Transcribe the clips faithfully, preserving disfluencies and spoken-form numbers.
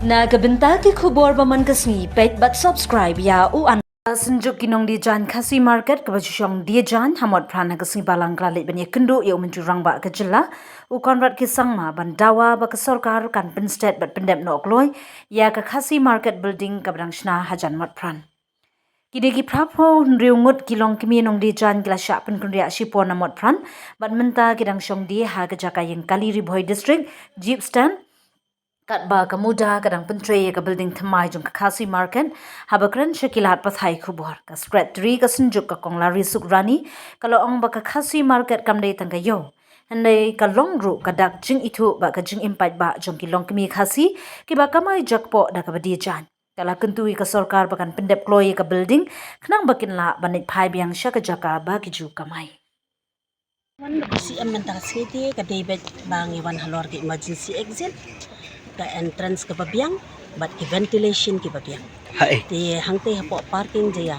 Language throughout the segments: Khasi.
Na ka bynta ki khubor ba man ka sngi, peit bad subscribe ïa u an. Ka Synjuk ki Nongdie Jaiñ Khasi Market kaba ju shong die jaiñ ha Motphran ha ka sngi Balang ka la leit ban ïakynduh ïa u Myntri Rangbah ka jylla, u Conrad K Sangma, ban dawa ba ka sorkar kan pynstet bad pyndep noh kloi ïa ka Khasi Market Building kaba dang shna hajan Motphran. Kine ki phra phew hynriew ngut ki longkmie nongdie jaiñ ki la shah pynkynriah shipor na Motphran bad mynta ki dang shong die ha ka jaka ïing kali Ri Bhoi District, Jeep Stand, katba ka MUDA ka dang pyntrei ïa ka building thymmai jong ka Khasi Market. Haba kren sha ki lad pathai khubor, ka Secretary ka Synjuk, ka Kong Lari Sukrani, ka la ong ba ka Khasi Market kam dei tang ka ïew, hynrei ka long ruh ka dak jingithuh bad ka jingim paidbah jong ki longkmie Khasi kiba kamai jakpoh da kaba die jaiñ. Ka la kyntu ïa ka sorkar ba kan pyndep kloi ïa ka building khnang ba kin lah ban leit phai biang sha ka jaka ba ki ju kamai. Wan ka C M mynta ka sngi te ka dei beit ba ngi wan halor ka emergency exit, ka entrance kaba biang bad ki ventilation kiba biang. Haei. Te hangtei hapoh parking jaya,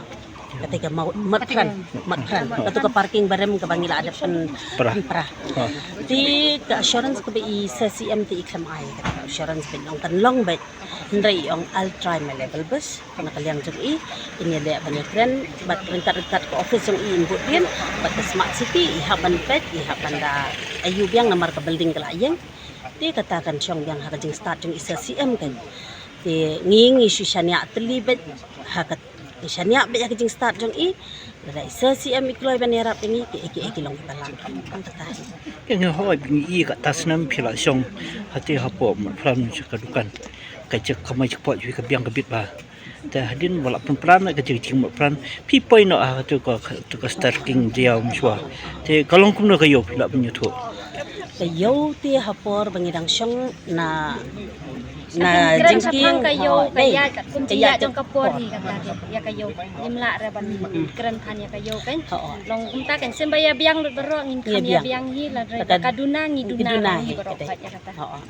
kata ka Motphran, Motphran. Kata ka parking barem kaba ngi la dep pyn-, pra. Pynpra. Ha. Te ka assurance kaba i Sir C M te i khlem ai, kata ka assurance beit long kan long beit. Hynrei i ong I'll try my level best na ka liang jong i, in ïaleh ban ïakren bad ryngkat ryngkat ka office jong i in bud dien bad ka Smart City, i hap ban peit, i hap ban da ayu biang namar ka building ka la ïeng. Te kata kan shong biang ha ka jingstad jong i Sir C M kan. Te ngi ngi shu shaniah tylli beit ha ka, ngi shaniah beit ha ka jingstad jong i. Lada i Sir C M i kloi ban ïarap ïa ngi, kiei kiei ki long kiba lah. Tang kata hi. Te nga hoi ba ngi i kata snem phi la shong hati hapoh Motphran sha ka dukan. Ka jaka kamai jakpoh jong phi ka biang ka bit bha. Te hadien ba la pynpra na ka jaka jingmut pran, phi poi noh ha katu ka, katu ka Starking jaiaw mynshuwa. Te ka long kumno ka ïew phi lah ban ïathuh? Ka ïew te ha por ba ngi dang shong na, na jingkieng, ka ïew, oh, ka dei. Ïa ka kum ka jingïa jong ka por hi kata dei. Ïa ka ïew. Ngim lah re ban kren than ïa ka ïew kan. Oh, oh. Long kumta kan, shen ba ïa biang lut baroh ngin kham ïa biang hi, lada ka duna ngi duna hi baroh pat ïa kata. Oh, oh.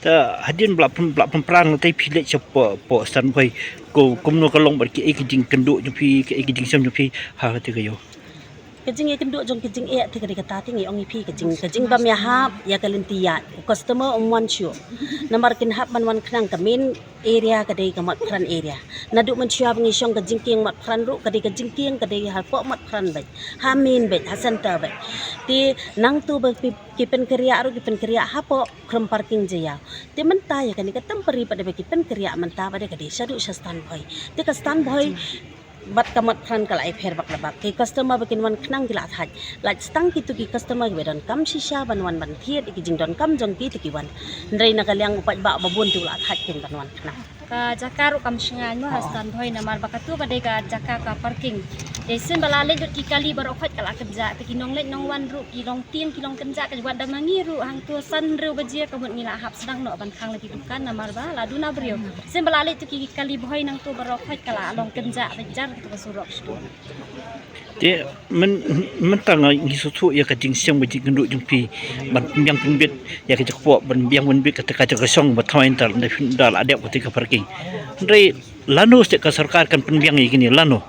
Te hadien ba la pyn-, ba la pynpra na te phi leit shapoh, poh Stanbhoi, ko kumno ka long bad kiei ki jingkynduh jong phi, kiei ki jingshem jong phi ha kata ka ïew? Ka jingïakynduh jong ki jingeh te ka dei kata te ngi ong ïa phi, ka jing, ka jingbym ïahap ïa ka lynti ïaid. U customer um wan shuh. Namar kin hap ban wan khnang, ka main area ka dei ka Motphran area. Naduh mynshuwa ba ngi shong ka jingkieng Motphran ruh ka dei ka jingkieng ka dei hapoh Motphran beit, ha main beit, ha center beit. Te nangtu ba phi, ki pynkynriah ruh ki pynkynriah hapoh khrem parking jaiaw. Te mynta ïa kane ka temporary pat da ba ki pynkynriah mynta pat da ka dei shaduh sha Stanbhoi. Te ka Stanbhoi bad ka Motphran ka la ai pher bak da bak. Ki customer ba kin wan khnang ki la thait. Lait tang kitu ki customer kiba donkam shisha ban wan ban thied ïa ki jingdonkam jong ki te ki wan. Hynrei na ka liang u paidbah ba bun te u la thait kin ban wan khnang. Ka jaka ruh kam shngaiñ mo ha Stanbhoi namar ba katu ka dei ka jaka ka parking. Te shen ba la leit lut ki kali baroh khoit ka la kynjah, te ki nongleit nongwan ruh, ki longtieng ki longkynjah, ka wat da ma ngi ruh hangtu san hynriew baje ka mut ngi la hap sdang noh ban khang la ki dukan namar ba la duna briew. Shen ba la leit tu ki kali Bhoi nangtu baroh khoit ka la long kynjah beit jar katu ka surok sdang. Te myn-, mynta nga ngi sngewthuh ïa ka jingshem ka jingkynduh jong phi ban pynbiang pynbit ïa ka jakpoh, ban biang pynbit kata ka jaka shong ba thaw ïa nta da la dep kata ka parking. Hynrei lano seh ka sorkar kan pynbiang ïa kine, lano?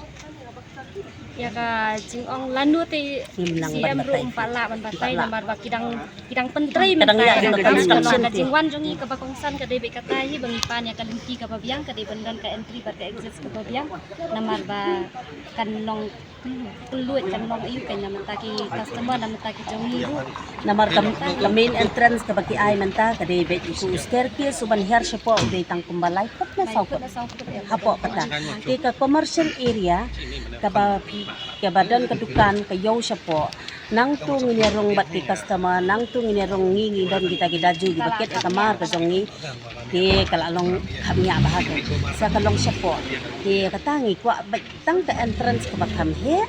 Ïa ka jingong lano te C M ruh um pat lah ban batai namar ba ki dang, ki dang pyntrei mynta ïa ka jingwan jong ngi kaba kongsan ka dei beit kata hi ba ngi pan ïa ka lynti kaba biang, ka dei ban don ka entry bad ka exit kaba biang namar ba kan long Kylluid kan long aïu kein na mynta ki customer na mynta ki jong ngi ruh. Namar ka, ka main entrance kaba ki ai mynta ka dei beit u staircase uban hiar shapoh u dei tang kumba lai phut ne saw phut. Hapoh kata. Te ka commercial area kaba phi, kaba don ka dukan ka ïew shapoh. Nangtu ngin ïa rung bad ki customer, nangtu ngin ïa rung ngi ngi don kita ki daju kiba kit ïa ka mar ka jong ngi. Te ka la long kham ïa bha te. Sa ka long shapoh. Te kata ngi kwah beit Tang ka entrance kaba kham heh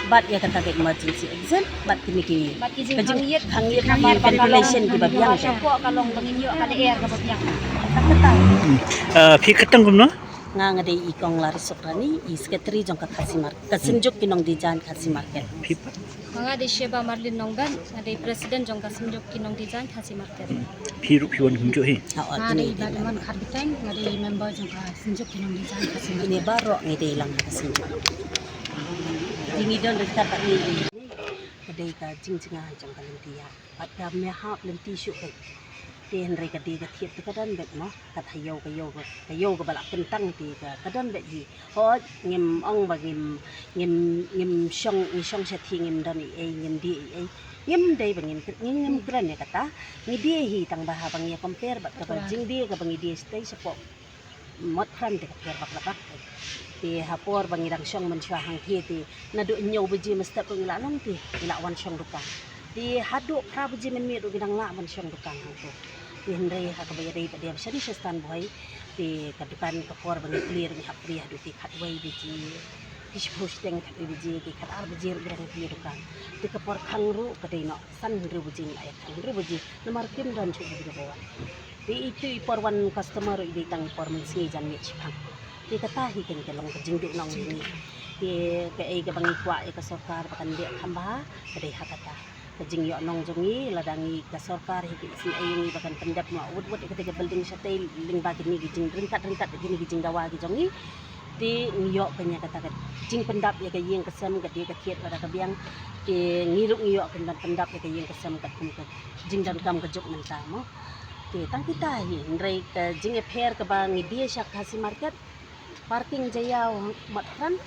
bad ïa kata ka emergency exit bad kine ki, bad ki jingkhang ïit, khang ïit, khang ïit, ventilation kiba biang. Shapoh ka long ba ngin ïoh ka lyer kaba biang. Tang kata. Hmm. Ah, phi kyrteng kumno? Nga, nga dei i Kong Lari Sukrani, i secretary jong ka Khasi Market, ka Synjuk ki Nongdie Jaiñ Khasi Market. Phi pat? Nga dei Sheba Marlin Nongben, nga dei president jong ka Synjuk ki Nongdie Jaiñ Khasi Market. Phi ruh phi wan kumjuh hi? Nga dei Badman Kharbiteng, nga dei member jong ka Synjuk ki Nongdie Jaiñ Khasi Market. Ine baroh ngi dei lang ka Synjuk. Ngi don ryngkat bad ngi. Ka dei ka jingjngai jong ka lynti ïa. Bad ka mihap lynti shuh beit. Te hynrei ka die ka thied te ka don beit mo, ka thaiew ka iew ka iew kaba la kyntang te ka ka don beit hi. Hooid ngim ong ba ngim ngim ngim shong ngi shong shathie ngim don ei ei ngim die ei ei. Ngim dei ba ngim ngim ngim kren ïa kata. Ngi die hi tang ba haba ngi compare bad kaba jingdie kaba ngi die shatei shapoh Motphran te ka pher bak la bak. Te ha por ba ngi dang shong mynshuwa hangthie te naduh hynñiew baje mynstep ruh ngi la long te ngi la wan shong dukan. Te haduh phra baje mynmiet ruh ngi dang lah ban shong dukan hangto. Te hynrei ha kaba ïadei pat de ba shane sha Stan Bhoi te ka dukan ka por ba ngi plie ruh ngi hap plie haduh te khatwei baje. Te shiphew shiteng khatwei baje te khatar baje ruh ngi dang plie dukan. Te ka por khang ruh ka dei noh san hynriew baje ngi la ïa khang hynriew baje namar kim don shuh baje ba wan. Te itu i por wan customer i dei tang i por mynsngi janmiet shipang. Te kata hi kan ka long ka jingduh nong hi ngi. Te kaei kaba ngi kwah ïa ka sorkar ba kan leh kham bha ka dei ha kata. Ka jingïoh nong jong ngi lada ngi ka sorkar hi ka isynei ïa ngi ba kan pyndep noh wut wut ïa kata ka building shatei lyngba kine ki jingryngkat ryngkat kine ki jingdawa ki jong ngi. Te ngi ïoh kan ïa kata ka jingpyndap ïa ka ïing ka sem ka die ka thied lada ka biang. Te ngi ruh ngi ïoh kan ban pyndap ïa ka ïing ka sem katkum ka jingdonkam ka juk mynta mo. Te tang kita hi hynrei ka jingïapher kaba ngi die sha Khasi market, parking jaiaw Motphran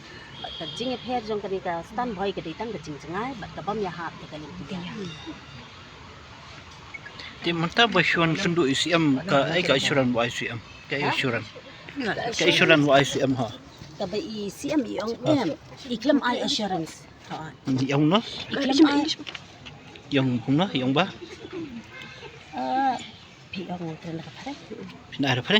bad ka jingïapher jong kane ka Stan Bhoi ka dei tang ka jingjngai bad ka bym ïahap ïa ka lynti. Te mynta ba shuan syndu i C M ka ai ka assurance ba ai C M ka ai assurance ka assurance ba ai C M ha. Kaba i C M i ong em i khlem ai assurance. Ha. I ong no i khlem ai. I ong no i ong ba. Ah, phi ong tren ka pare. Phi na pare.